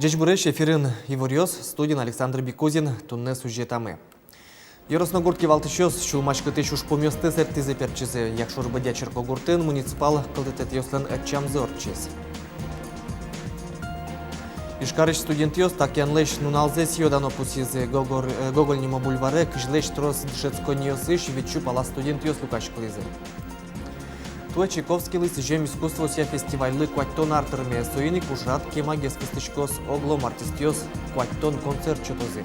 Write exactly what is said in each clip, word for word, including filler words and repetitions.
Ӟечбуресь! Эфирын «Иворъёс», студиын Александр Бикузин. Туннэ сюжетамы. Ёрос но гурт кивалтӥсьёс сюлмаськытӥсь ужпумъёсты сэрттӥзы-пертчизы. Якшур-Бӧдья черкогуртын муниципал кылдытэтъёслэн ӧтчамзы ортчиз. Ижкарысь студентъёс та киянлэсь нуналзэс йӧдано пусйизы. Гогор-, э, Гоголь нимо бульваре кызьлэсь трос дышетсконниосысь вить сю пала студентъёс люкаськылӥзы. Туэ Чайковскийлы сӥзем искусствоосъя фестивальлы куатьтон ар тырме. Соин ик ужрад кемагес кыстӥськоз. Оглом артистъёс куатьтон концерт сётозы.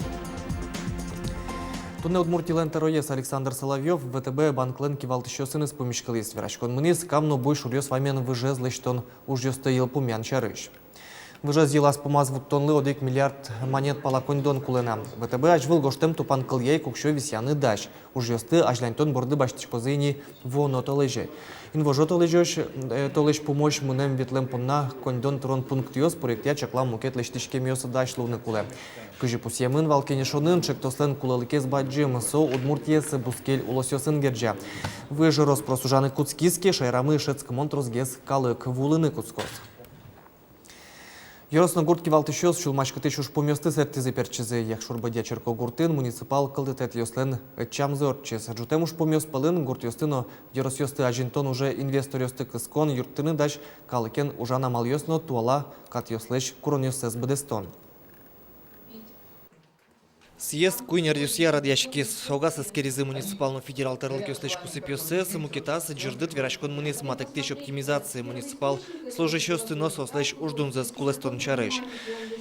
Туннэ Удмуртилэн тӧроез Александр Соловьёв ВТБ банклэн кивалтӥсьёсыныз пумиськылӥз. Вераськон мынӥз кам но буй шуръёс вамен выжез лэсьтон ужъёсты йылпумъян сярысь. Выжез йылаз-пумаз вуттонлы одӥг миллиард манет пала коньдон кулэ на. ВТБ азьвыл гожтэм тупанкылъя ик уксё висъяны дась. Ужъёсты азьланьтон борды басьтӥськозы ини вуоно толэзе. Инвожо толэзёзь, э, толэзь пумозь мынэм-ветлэм понна коньдон тырон пунктъёс проектъя чаклам мукет лэсьтӥськемъёс дась луыны кулэ. Кызьы пусъемын вал кенешонын, ӵектослэн кулэлыкез бадӟым, со Удмуртиез бускель улосъёсын герӟа. Выж рос-прос ужаны кутскиз ке, шаерамы шӧдскымон тросгес калык вуылыны кутскоз. Ёрос но гурт кивалтӥсьёс сюлмаськытӥсь ужпумъёсты сэрттӥзы-пертчизы. Якшур-Бӧдья черкогуртын муниципал кылдытэтъёслэн ӧтчамзы ортчиз. Ӝутэм ужпумъёс пӧлын гуртъёсты но ёросъёсты азинтон уже инвесторъёсты кыскон, юрттыны дась калыкен ужан амалъёс но туала катъёслэсь куронъёссэс быдэстон. Съезд куинь ӧръёсъя радъяськиз. Огаз эскеризы муниципал но федерал тӧрлыкъёслэсь кусыпъёссэс, мукетаз ӟырдыт вераськон мынӥз матэктӥсь оптимизация, муниципал служащийёсты но соослэсь уждунзэс кулэстон сярысь.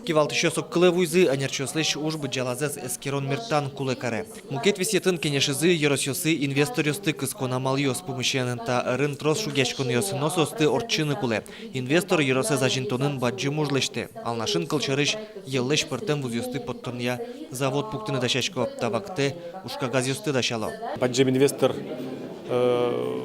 Кивалтӥсьёс огкылэ вуизы, ӧнерчиослэсь уж быдӟалазэс эскерон-мерттан кулэ каре. Мукет висъетын кенешизы ёросъёсы инвесторъёсты кыскон амалъёс пумысен. Та ӧрын трос шугъяськонъёс, но соосты ортчыны кулэ. Инвестор ёросэз азинтонын бадӟым уж лэсьтэ. Алнашын, кылсярысь, йӧллэсь пӧртэм вузъёсты поттонъя завод пуктыны дасясько. Та вакытэ ужкагазъёсты дасяло. Бадӟым инвестор, э,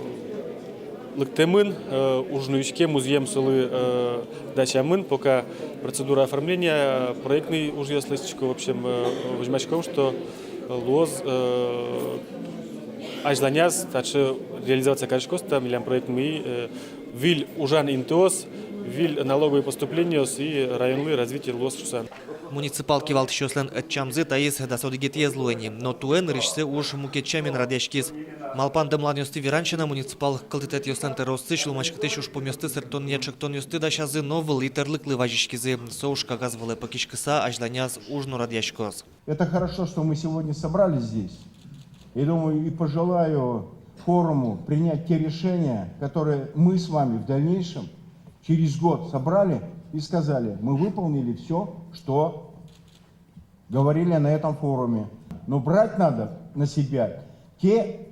лыктэмын, э, уж нуиське, музъем солы, э, дасямын, пока процедура оформления, э, проектный ужъёс лэсьтӥсько, в общем, э, возьмаськом, что луоз, э, азьланяз таӵе реализация кариськоз та милям проектмы, э, выль ужан интыос, выль налоговый поступлениос и районлы развитие луоз шуыса. Муниципал кивалтӥсьёслэн ӧтчамзы таиз дас одӥгетӥез луэ ни, но туэ нырысьсэ уж мукет сямен радъяськиз. Малпан-дэмланъёсты веран сяна, муниципал кылдытэтъёслэн тӧрооссы сюлмаськытӥсь ужпумъёсты сэрттонъя ӵектонъёсты дасязы но вылӥ тӧрлыклы вазиськизы. Со ужкагаз вылэ пыкиськыса азьланяз уж но радъяськоз. Это хорошо, что мы сегодня собрались здесь. И думаю, и пожелаю форуму принять те решения, которые мы с вами в дальнейшем, через год, собрали и сказали: мы выполнили всё, что говорили на этом форуме. Но брать надо на себя те,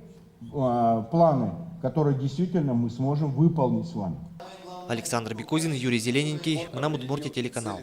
а, планы, которые действительно мы сможем выполнить с вами. Александр Бикузин, Юрий Зелененький, «Мынам Удмуртие» телеканал.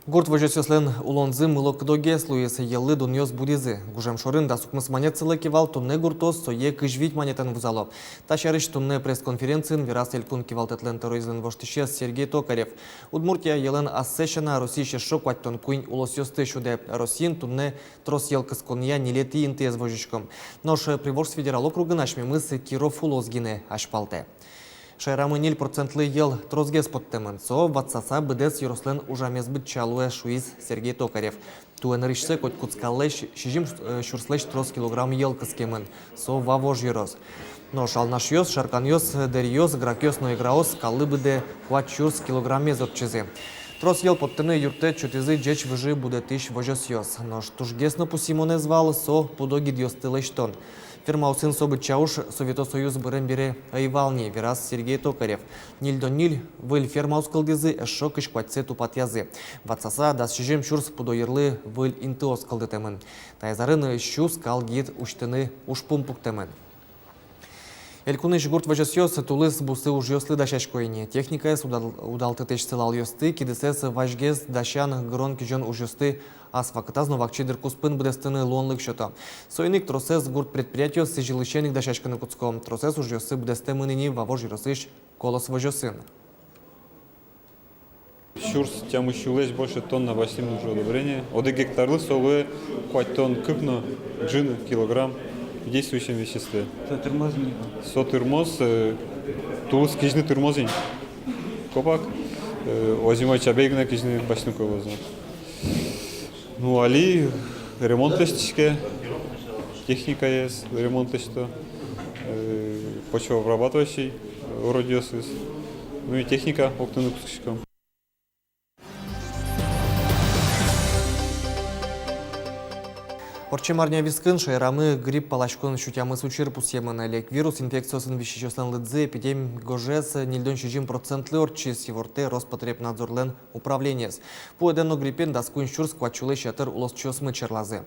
Гурт возёсъёслэн улонзы мыло-кыдогес луиз, йӧллы дунъёс будӥзы. Гужем шорын дас укмыс манет сылэ ке вал, туннэ гуртъёс сое кызь вить манетэн вузало. Та сярысь туннэ пресс-конференциын вераз элькун кивалтэтлэн тӧроезлэн воштӥсез Сергей Токарев. Удмуртия йӧлэн ассэ сяна Россиысь эшшо куатьтон куинь улосъёсты сюдэ. Россиын туннэ трос йӧл кысконъя ньылетӥ интыез возиськом. Нош Приволжск федерал округын асьмемыз Киров улос гинэ азьпалтэ. Шаерамы ньыль процентлы йӧл тросгес поттэмын. Со ватсаса быдэс ёрослэн ужамез быдӟа луэ, шуиз Сергей Токарев. Туэ нырысьсэ котькуд скаллэсь сизьым, э, сюрслэсь трос килограмм йӧл кыскемын. Со Вавож ёрос. Нош Алнашъёс, Шарканъёс, Дэриос, Гракъёс но Играос скаллы быдэ куать сюрс килограммез ортчизы. Трос йӧл поттыны юрттэт сётӥзы ӟеч выжы будэтӥсь возёсъёс. Нош тужгес но пусйымонэз вал со пудо гидъёсты лэсьтон. Фермаосын со быдӟа уж Совето Союз бырем бере ӧй вал ни, вераз Сергей Токарев. Ньыльдон ньыль выль фермаос кылдӥзы, эшшо кызь куатьсэ тупатъязы. Ватсаса дас сизьым сюрс пудо йырлы выль интыос кылдытэмын. Таиз арын сю скал гид усьтыны ужпум пуктэмын. Элькунысь гурт возёсъёс тулыс бусы ужъёслы дасясько ини. Техникаез, удал-, удалтытэсь сылалъёсты, кидысэз вазьгес дасян, гырон-кизён ужъёсты ас вакытаз но вакчи дыр куспын быдэстыны луонлык сёто. Соин ик тросэз гурт предприятиос сӥзьылысен ик дасяськыны кутско. Тросэз ужъёссы быдэстэмын ини Вавож ёросысь «Колос» возёсын. Сюрс тямыс сюлэсь больше тонна басьтӥм уже удобрение. Одӥг гектарлы со луэ куатьтон кык но ӝыны килограмм в действующем веществе. Со тырмоз ини. Со тырмоз, э, тулыс кизьыны тырмоз ини. Копак. Э, озимой чабей гинэ кизьыны басьтыны кулэ луоз на. Ну, али ремонт лэсьтӥське, техникаез ремонт лэсьто, э, почвообрабатывающий, э, орудиосыз. Ну и техника октыны кутскиськом. Ортчем арня вискын шаерамы грипп паласькон сю тямыс учыр пусъемын. Лек вирус инфекциосын висисьёслэн лыдзы эпидеми гожез ньыльдон сизьым процентлы ортчиз, ивортэ Роспотребнадзорлэн управлениез. Пуэдэ но гриппен дас куинь сюрс куать сюлэсь ятыр улосчиосмы черлазы.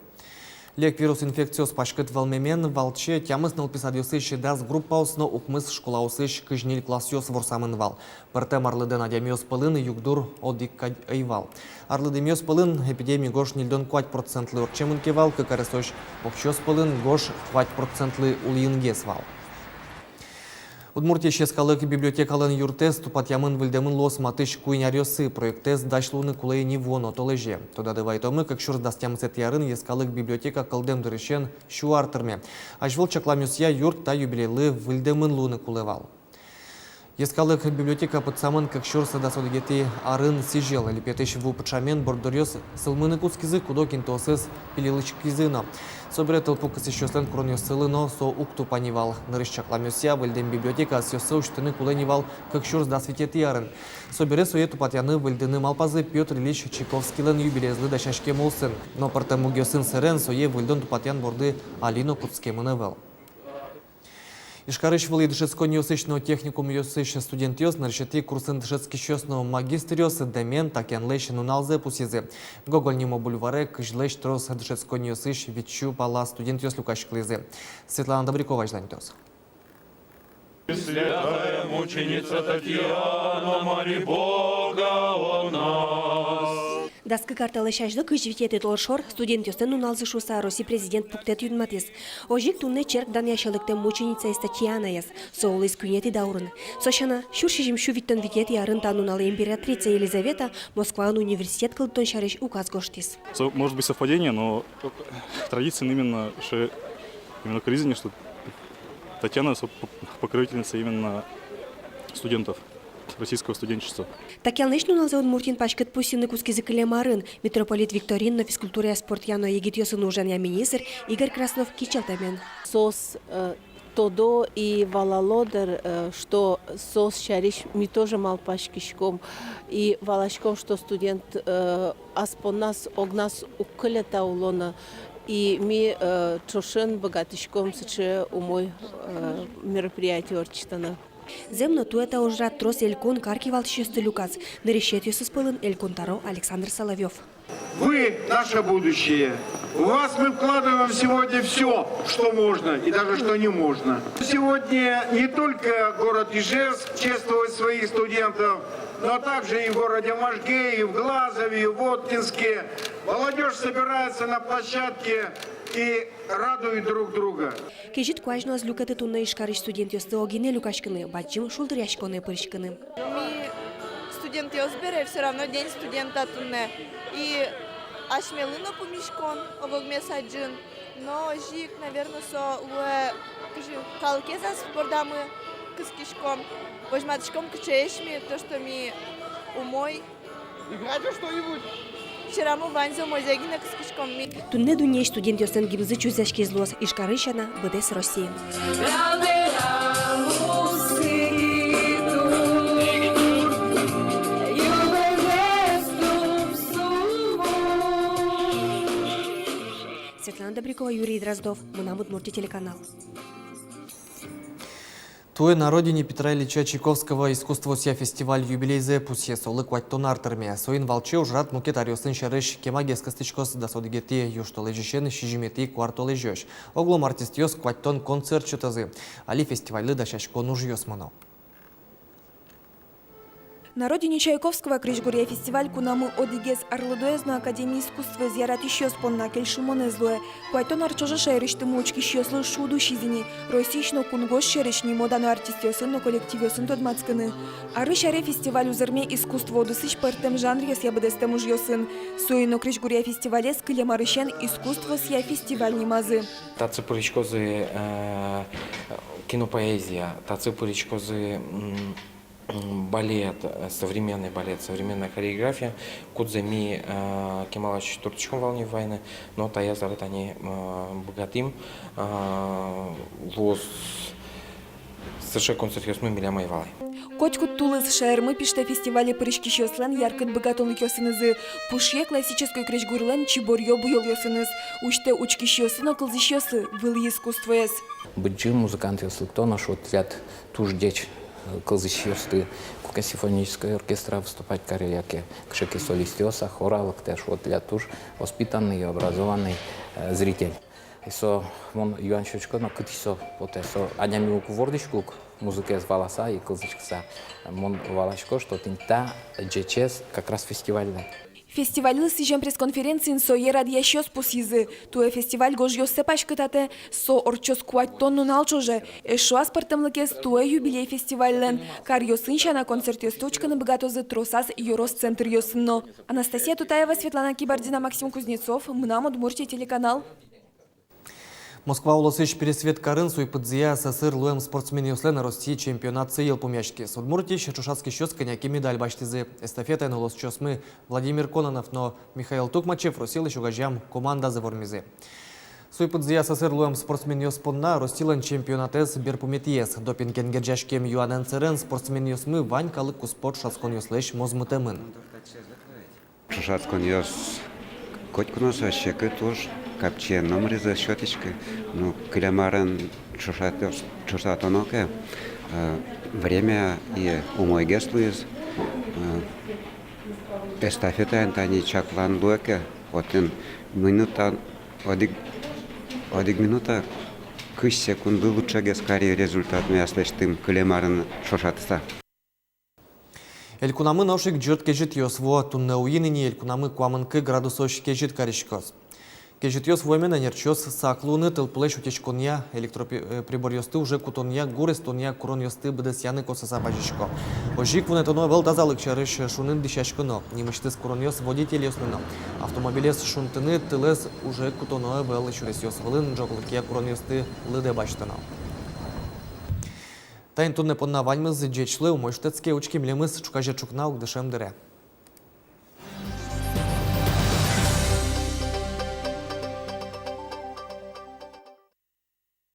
Лек вирус инфекциос паськыт вӧлмемен валче тямыс нылпи садъёсысь дас группаос но укмыс школаосысь кызь ньыль классъёс ворсамын вал. Пӧртэм арлыдэн адямиос пӧлын югдур одӥг кадь ӧй вал. Арлыдэмъёс пӧлын эпидеми гож ньыльдон куать процентлы ортчемын ке вал, кык аресозь покчиос пӧлын гож куать процентлы улӥынгес вал. Удмуртиысь йӧскалык библиотекалэн юртэз тупатъямын-выльдэмын луоз матысь куинь аръёсы. Проектэз дась луыны кулэ ини вуоно толэзе. Тодады вайытомы, кык сюрс дас тямысэтӥ арын йӧскалык библиотека кылдэм дырысен сю ар тырме. Азьвыл чакламъёсъя, юрт та юбилейлы выльдэмын луыны кулэ вал. Йӧскалык библиотека пытсамын кык сюрс дас одӥгетӥ арын сӥзьыл. Липетысь ву пыӵамен борддоръёс сылмыны кутскизы, куд-ог интыосыз пилилычкизы но. Собере тылпу кысӥсьёслэн куронъёссылы но со уг тупа ни вал. Нырысь чакламъёсъя, выльдэм библиотека ӧсъёссэ усьтыны кулэ ни вал кык сюрс дас витетӥ арын. Собере сое тупатъяны-выльдыны малпазы Пётр Ильич Чайковскийлэн юбилеезлы дасяськем улсын. Но пӧртэм мугъёсын сэрен сое выльдон-тупатъян борды али но кутскемын ӧвӧл. Ижкарысь вылӥ дышетсконниосысь но техникумъёсысь студентъёс, нырысетӥ курсын дышетскисьёс но магистръёс дэмен такенлэсь нуналзэ пусйизы. Гоголь нимо бульваре кызьлэсь трос дышетсконниосысь витьсю пала студентъёс люкаськылӥзы. Светлана Добрякова азьланьтоз. Святая мученица Татьяна, Мари Бога о нас. Дас кык ар талэсь азьло кызь витетӥ толшор студентъёслэн нуналзы шуыса Россий президент пуктэт юнматӥз. Озьы ик туннэ черк данъясьлыктэм мученица Татьянаез. Со улӥз куинетӥ даурын. Со сяна, сюрс сизьымсю витьтон витетӥ арын та нуналэ императрица Елизавета Москваын университет кылдытон сярысь указ гожтӥз. Со, может быть, совпадение, но традиция именно, что именно к Ризине, что Татьяна со-, покровительница именно студентов, российского студенчества. Такенлэсь нуналзэ Удмуртиын паськыт пусйыны кутскизы кылем арын. Митрополит Викторин но физкультурая, спортъя но егитъёсын ужанъя министр Игорь Краснов кичӧлтэмен. Соос, э, тодо и валало, дыр, э, что соос сярысь ми тоже малпаськиськом и валаськом, что студент, э, ас понназ огназ уг кыле та улонэ, и ми, э, ӵошен быгатӥськом сыӵе умой, э, мероприятие ортчытыны. Зэм но, туэ та ужрад трос элькун, кар кивалтӥсьёсты люказ. Нырысетӥосыз пӧлын Элькун тӧро Александр Соловьёв. Вы наше будущее. В вас мы вкладываем сегодня всё, что можно и даже что не можно. Сегодня не только город Ижевск чествует своих студентов, но также и в городе Можге, и в Глазове, и в Воткинске. Молодёжь собирается на площадке и радует друг друга. Кезьыт куазь но ӧз люкеты туннэ Ижкарысь студентъёсты огинэ люкаськыны, бадӟым шулдыръяськонэ пыриськыны. Ми студентъёс бере, всё равно день студента туннэ. И асьмелы но пумиськон ог-огмес адӟын, но озьы ик, наверно, со луэ, кызьы, калыкез ас бордамы кыскиськом. Возьматӥськом, кыӵеесь ми, то, что ми умой. Играть во что-нибудь. Сьӧрамы ваньзэ умойзэ гинэ кыскиськом ми. Туннэ дуннеысь студентъёслэн гимнзы чузъяськиз луоз Ижкарысь сяна быдэс Россиын. Светлана Добрякова, Юрий Дроздов, «Мынам Удмуртие» телеканал. Туэ «На родине Петра Ильича Чайковского» искусствоосъя фестиваль юбилейзэ пусйиз, солы куатьтон ар тырме. Соин валче ужрад мукет аръёсын сярысь кемагес кыстӥськоз. Дас одӥгетӥ южтолэзьысен сизьыметӥ куартолэзёзь. Оглом артистъёс куатьтон концерт сётозы. Али фестивальлы дасяськон ужъёс мыно. «На родине Чайковского» крезьгуръя фестиваль кунамы одӥгез арлыдоез но академия искусствоез яратӥсьёс понна кельшымонэз луэ. Куатьтон ар ӵоже шаерысьтымы учкисьёслы шуд усиз ини. Россиысь но кунгож сьӧрысь нимо-дано артистъёсын но коллективъёсын тодматскыны. Арысь аре фестиваль узырме искусство удысысь пӧртэм жанръёсъя быдэстэм ужъёсын. Соин но крезьгуръя фестивалез кылем арысен искусствоосъя фестиваль нимазы. Татчы пыриськозы, э, кинопоэзия, татчы пыриськозы, м, м, Балет, э, современный балет, современная хореография, кудзэ ми, э, кемалась турттӥськом вал ни вайыны, но таяз ары тани, э, быгатӥм, э, луоз сыӵе концертъёсмы милям ӧй вал ай. Котькуд тулыс шаермы пиштэ фестивале пыриськисьёслэн яркыт быгатонлыкъёсынызы. Пушъе классической крезьгурлэн чиборъё буёлъёсыныз. Усьтэ учкисьёслы но кылзӥсьёслы вылӥ искусствоез. Быдӟым музыкантъёс лыкто но шуо: тӥляд туж ӟеч, э, кылзӥсьёсты, куке симфонической оркестра выступать каре, яке кыӵе ке солистъёс, а хора лыктэ, шуо, тӥляд туж воспитанный и образованный, э, зритель. И со мон юан сётӥсько но, кытысь со потэ. Со адями уг вордӥськы ук музыкаез валаса и кылзӥськыса. Мон валасько, что тӥни та ӟечез как раз фестивальлэн. Фестивальлы сӥзем пресс-конференциын сое радъясьёс пусйизы. Туэ фестиваль гожъёссэ паськытатэ, со ортчоз куатьтон нунал ӵоже. Эшшо аспӧртэмлыкез туэ юбилей фестивальлэн: каръёсын сяна концертъёсты учкыны быгатозы тросаз ёрос центръёсын но. Анастасия Тутаева, Светлана Кибардина, Максим Кузнецов, «Мынам Удмуртие» телеканал. Москва улосысь Пересвет карын суй пыдзыя асэсыр луэм спортсменъёслэн Россия чемпионатсы йылпумъяськиз. Удмуртиысь ӵошатскисьёс кӧня ке медаль басьтӥзы. Эстафетаын улосчиосмы Владимир Кононов но Михаил Тукмачев Россилэсь огазеям командазэ вормизы. Суй пыдзыя асэсыр луэм спортсменъёс понна Россилэн чемпионатэз берпуметӥез. Допинген герӟаськем юанэн сэрен спортсменъёсмы вань калык куспо ӵошатсконъёслэсь мозмытэмын. Ӵошатсконъёс котьку но со секыт уж, капчиен номырзэ сётӥськы. Ну, кылем арын ӵошатос-, ӵошатоно ке, э, время и умойгес луиз, э, эстафетаын тани чаклан луэ ке, отын минута, одӥг, одӥг минута кызь секундлы лучшегес кари результатмес аслэсьтым кылем арын ӵошатыса. Элькунамы нош ик ӟырт кезьытъёс вуо. Туннэ уин ини элькунамы куамын кык градусозь кезьыт кариськоз. Кезьытъёс вуэмен ӧнерчиос сак луыны, тылпулэсь утиськонъя, электропи-, э, приборъёсты уже кутонъя, гур эстонъя куронъёсты быдэсъяны косыса вазисько. Озьы ик вунэтоно ӧвӧл тазалык сярысь шуныт дӥсяськоно. Нимысьтыз куронъёс водительёслы но. Автомобилез шунтыны тылэз уже кутоно ӧвӧл, сюресъёс вылын ӝоглыкъя куронъёсты лыдэ басьтоно. Таин туннэ понна ваньмыз. Ӟеч луэ, умой шутэтске, учке милемыз ӵуказе ӵукна ик дышем дыре.